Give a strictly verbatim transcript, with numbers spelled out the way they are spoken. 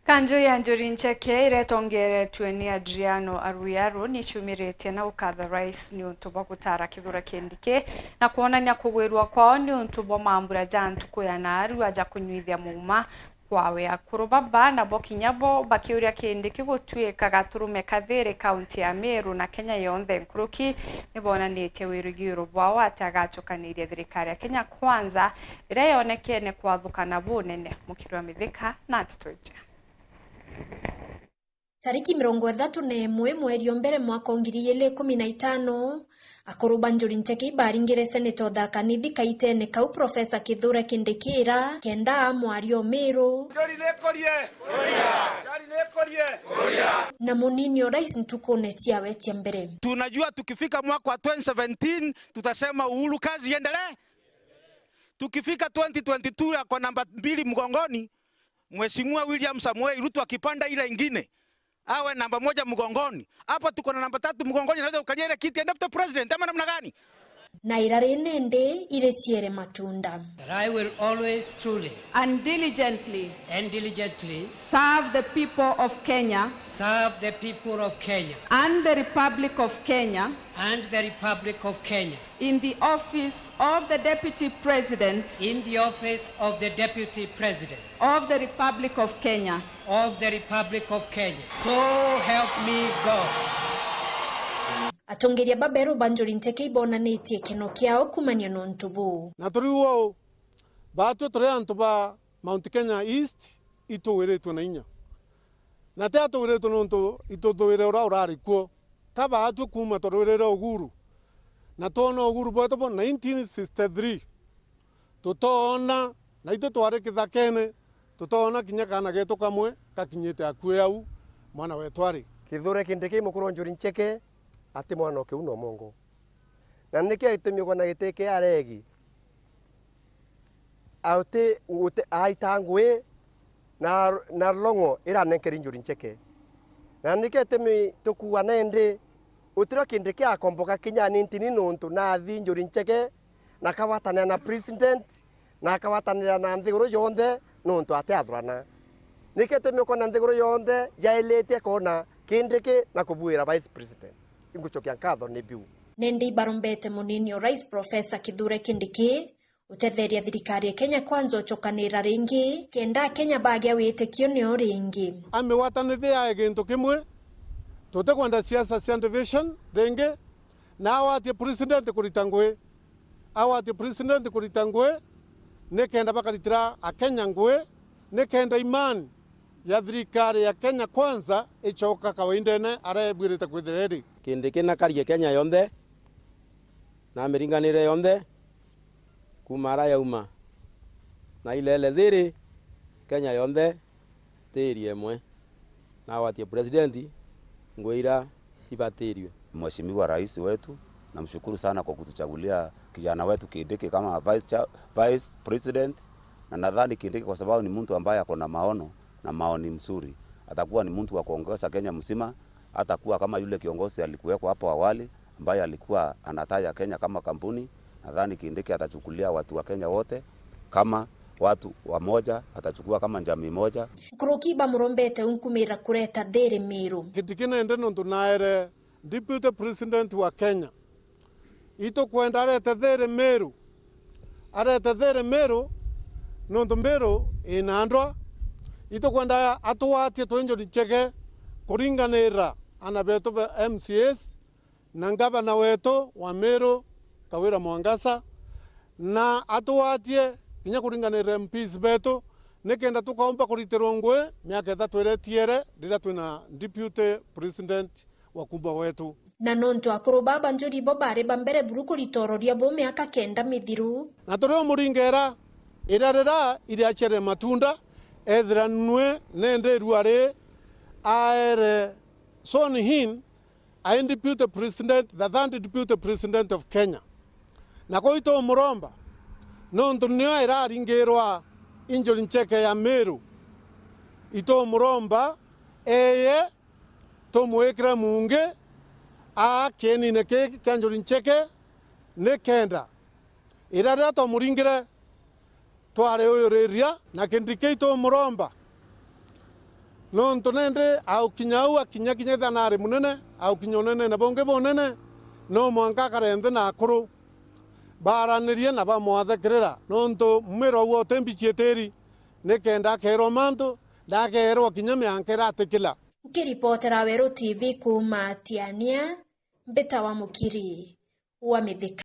Kanju ya Njuri Ncheke iria itongeretue ni Adriano Aruyaru ni ciumiritie na gukatha rais niuntu bwa gutara Kithure Kindiki na kwonania kugwirua kwao niuntu bwa mambura ja ntuku ya naarua ja kunyuithia muuma kwawe. Akuru baba nabo kinya bo bakiuria Kindiki gutuika gaturume kathiri kaunti ya Meru na Kenya yonthe nkuruki, ni bonanitie wirigiro bwao ati agacukaniria thirikari ya Kenya Kwanza iria yonekene kwathukana bunene. Mukiri wa Mithika na nteto iji. Tariki mirongo ithatu na imwe mweri o mbere mwaka o ngiri igiri ikumi na itano, akuru ba Njuri Ncheke ibaringire Seneta o Tharaka Nithi kaitene kau Profesa Kithure Kindiki ira kenda aa mwario Miru. Njuri nikurie! Njuri nikurie! Na munini o rais ntukune ciawe cia mbere. Tunajua tukifika mwaka wa twenty seventeen, tutasema, "Uhuru, kazi iendelee." Tukifika twenty twenty-two, yako namba mbili mgongoni, Mheshimiwa William Samoei Ruto akipanda ile ingine, awe namba moja mgongoni. Hapa tuko na namba tatu mgongoni, anaweza kukalia ile kiti ya deputy president, ama namna gani? Na irari nindi iriciere matunda. That I will always truly and diligently and diligently serve the people of Kenya serve the people of Kenya and the Republic of Kenya and the Republic of Kenya in the office of the Deputy President in the office of the Deputy President of the Republic of Kenya. Of the Republic of Kenya. So help me God. Atongeria ba beru ba Njuri Ncheke ibonanitie ikeno kiao kumania na untu buu. Na turiu uu, baatwi turi antu ba Mount Kenya East, itugwiritwe na inya. Na ti atugwiritwe nontu ituthuire uria urari kuo. Ka baatwi kuuma twarwirire Uhuru, na twona Uhuru bwetu bwa nineteen sixty-three, tutoona, na itwi twari kithakene, tutoona kinya kaana getu kamwe gakinyite akui au, mwana wetu ari. Kithure Kindiki mukuru o Njuri Ncheke, ati mwana o kiu no mongo. Na niki aitumi ugwa na giti kia aregi? Auti, uti, aita ngui na, na long'o iranenkeri Njuri Ncheke. Na niki itumi tukuuga nendi, utirio Kindiki akomboka kinya ni ntini nontu nathi Njuri Ncheke, na akagwatanira na president, na akagwatanira na nthiguru yonthe nontu atiathurana. Niki itumi ukona nthiguru yonthe yailitie kona Kindiki na kubuira vice president. Ingucokia nkatho ni biu. Nendi ibarombete munini o rais Profesa Kithure Kindiki utetheria thirikari ya Kenya Kwanza ucokanira ringi, kenda Akenya bagia witikio nio ringi. Amigwatanithia yae gintu kimwe, tutikwenda siasa cia division ringi, na agwatie president kurita ngui. Agwatie president kurita ngui, nikenda bakaritira Akenya ngui, nikenda imani ya thirikari ya Kenya Kwanza icoka kawaidene aria ibwirite kwithira iri. Kindiki nakarie Kenya yonthe, na miringanire yonthe, kuuma ara yauma, na ilele thiri, Kenya yonthe tiiri imwe, na agwatie president ngui ira ibatirirwe. Mheshimiwa Rais wetu, namshukuru sana kwa kutuchagulia kijana wetu Kindiki kama vice cha-, vice president, na nadhani Kindiki kwa sababu ni mtu ambaye ako na maono na maoni mzuri, atakuwa ni mtu wa kuongoza Kenya mzima, hatakuwa kama yule kiongozi alikuwekwa hapo awali, ambaye alikuwa anataja Kenya kama kampuni. Nadhani Kindiki atachukulia watu wa Kenya wote kama watu wamoja, atachukua kama jamii moja. Nkuruki bamurombete unkumira kureta thiri Miru. Giti kinende nontu naere Deputy President wa Kenya. Itukwenda arete thiri Miru. Arete thiri Miru, nontu Miru ina ndwa. Itukwenda atugwatie twi Njuri Ncheke kuringanira ana betu ba M C As, na ngavana wetu wa Miru, Kawira Mwangaza, na atugwatie kinya kuringanira M Ps betu, nikenda tukaumba kuritirwa ngui miaka ithatu iria itiere riria twina Deputy President wa kuuma wetu. Na nontu akuru baba Njuri bo bari ba mbere buru kurita uroria bu miaka kenda mithiru. Na turi umuringera ira rira iriaciarire matunda, ethira nwe nende irua ri aere Son Hin, ai Deputy President, the third Deputy President of Kenya. Na kwou itumuromba, nontu nio iraringirwa i Njuri Ncheke ya Miru, itumuromba eye tumwikire mungi aa kienine kiki kia Njuri Ncheke, nikenda ira riria twamuringire twariuyuriria na Kindiki itumuromba Nontu nindi aukinya au, akinya kinya ethira nari munene, aukinya unenene bungi bunene, no mwanka akare nthi na akuru baaranirie na bamwathekirira, nontu mwiro ugwe uti mbichi itiri, nikenda akeerwa mantu, na akeerwa kinya mianka iratikila. Nkiripotera Weru T V kuuma Tiania, mbitawa Mukiri wa Mithika.